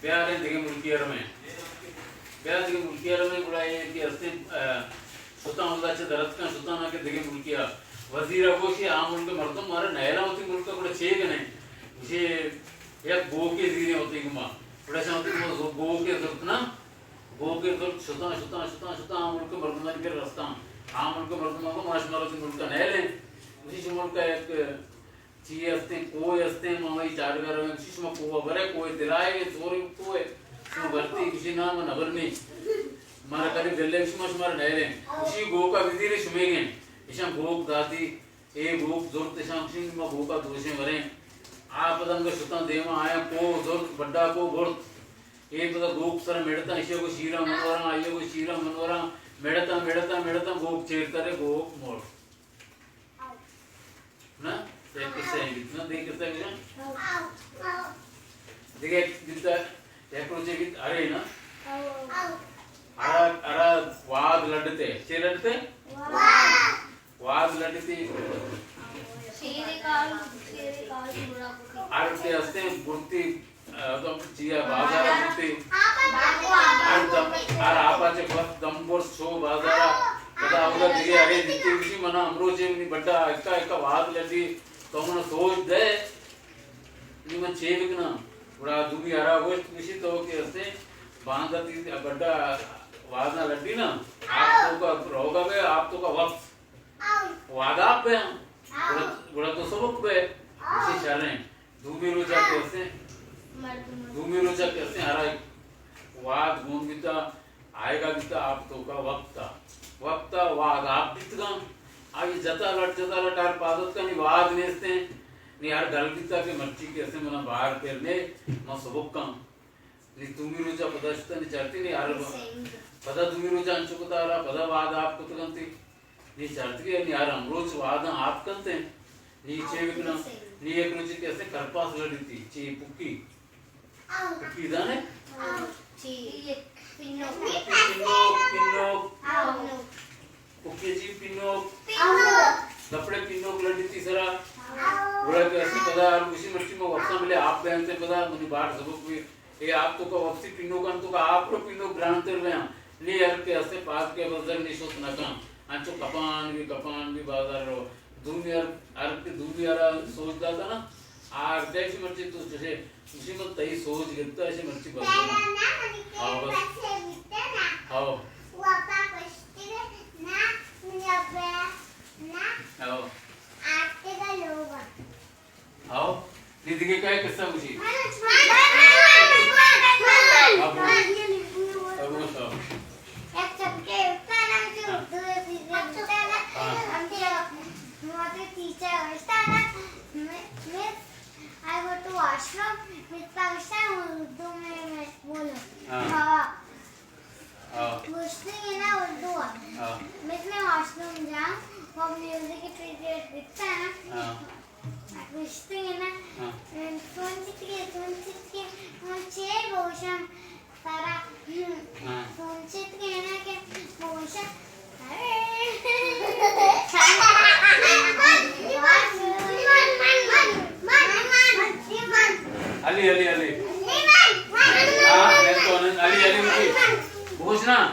بیاریں دگہ ملکی ءَ رویں۔ بیا دگہ ملکی ءَ رویں، گڑا اے کہ استیں، آ، شتاں اودا چہ در اتکاں، شتاں نہ کہ دگہ ملکی ءَ۔ وزیر ءَ گوشی، آ ملک ءِ مردم مارا نیلاں وتی ملک ءَ، گڑا چے کنیں؟ گوشی، یک گوکے زیریں وتی گما۔ گڑا شاں وتی گما زو-، گوکے زرت نا، گوکے زرت، شتاں، شتاں، شتاں، شتاں، آ ملک ءِ مردمانی کر رستاں۔ آ ملک ءِ مردماں گو، ما شمارا وتی ملک ءَ نیلیں۔ گوشی، شما ملک ءَ یک چی استیں، کوہ استیں، ما وہی چارگا رویں۔ گوشی، شما کوہ ءَ برے، کوہ ءِ تلائے، سوریں کوہ ءَ۔ شما برتی؟ گوشی، نا، ما نبرنی۔ مارا کدی بلے، گوشی، ما شمارا نیلیں۔ گوشی، گوک ءَ بزیرے شمیگیں۔ ایشاں گوک داتی، اے گوک زرت، ایشاں گوشی، ما گوک ءَ دوشیں وریں۔ آ پدا انگت شتاں دیما آیاں، کوہ زرت، بڈا کوہ برت۔ اے پدا گوک سر مڑتاں، ایشی ءَ گو شیراں من وراں، آئی ءَ گو شیراں من وراں، مڑتاں، مڑتاں، مڑتں، گوک چیر ترے، گوک مڑت۔ نا، یک قصہ ئے بیت، نا، دگہ قصہ ئے گوشاں۔ دگہ بیت، یک روچے بیت، ارے نا۔ ارا، ارا واد لڈتے، چے لڈتے؟ واد لڈتے۔ شیر کال، شیر کال گڑا کتی۔ ارتے ہستے برتی، ا، تو چیا بازار برتی۔ ار دم، ار آپا چے وقت دم برت شو بازار۔ پدا اودا دگہ ارے دیتی، گوشی، منا امروچے منی بڈا اکا اکا واد لڈی، تو منا سوج دے۔ نی من چے بکناں؟ گڑا دومی ہرا گوشت، گوشی، تو کہ ہستے باندا تی بڈا واداں لڈی نا، آپ توکا روگا بے، آپ توکا وپت۔ واد آپ بے، گڑا، گڑا تو سبک بے۔ گوشی، شریں۔ دومی روچا کہ ہستے، دومی روچا کہ ہستے ہرا واد گون بیتا، آئیگا بیتا آپ توکا وپتا۔ وپتا واد آپ بیتگاں۔ آئی جتا لٹ، جتا لٹ، ہر پاد اتکا نی واد نیستیں۔ نی ہر گل بیتا کہ مرچی کہ اسے منا بار پر نے، ما سبکاں۔ نی دومی روچا پدا شتا نی چارتی نی ہر، پدا دومی روچا انچو کتا ہرا، پدا واد آپ کتگنتی۔ نی چارتی کہ نی ہر امروچ واداں آپ کنتے۔ نی چے بکناں؟ نی یک روچے کہ اسے کرپاس لڑیتی، چی پکی۔ پکی زانے؟ چی؟ پنوک۔ پنوک، پنوک۔ پکی چی پنوک؟ پنوک۔ کپڑے پنوک لڈیتی سرا۔ گڑا کہ اسی پدا ہر گوشی مرچی ما وقتا ملے آپ بیانتے پدا منی باٹ سبک بھی۔ اے آپ توکا وپسی پنوکان توکا آپ رو پنوک گرانتر بیاں۔ نی ہر کہ اسے پاد کہ بزر نی شوت نکاں۔ انچو کپان بھی، کپان بھی بازار رو۔ دومی ہر، ہر کہ دومی ہرا سوج داتا نا، آ ہر کہ مرچی تو چوشے، گوشی من تئی سوج گپتا، ایشی مرچی بس۔ ہاں، بس۔ ہاں۔ ہاں۔ ہاں۔ نی دگہ کئے قصہ گوشی؟ ہاں، بس۔ ہاں۔ یک چمکے اتکا نا، جو ہاں۔ اردو ءِ پیریڈ بیتا نا، ہاں۔ ہم جو مودی ٹیچر بیتا نا، مس، I go to washroom، مس پاکستان اردو میں، میں بولو۔ ہاں۔ ہاں۔ ہاں۔ گوشتی نا اردو ءَ۔ ہاں۔ مس میں واشروم جاؤں، وہ میوزک ءِ پیریڈ بیتا نا۔ ہاں۔ گوشتی نا، ہاں۔ سوچتی، سوچتی، من چے بوشم؟ سارا، ہم، ہاں۔ سوچت کہ نا کہ بوشا، ارے۔ علی، علی، علی۔ ہاں، میں تو علی، علی، علی۔ بوش نا۔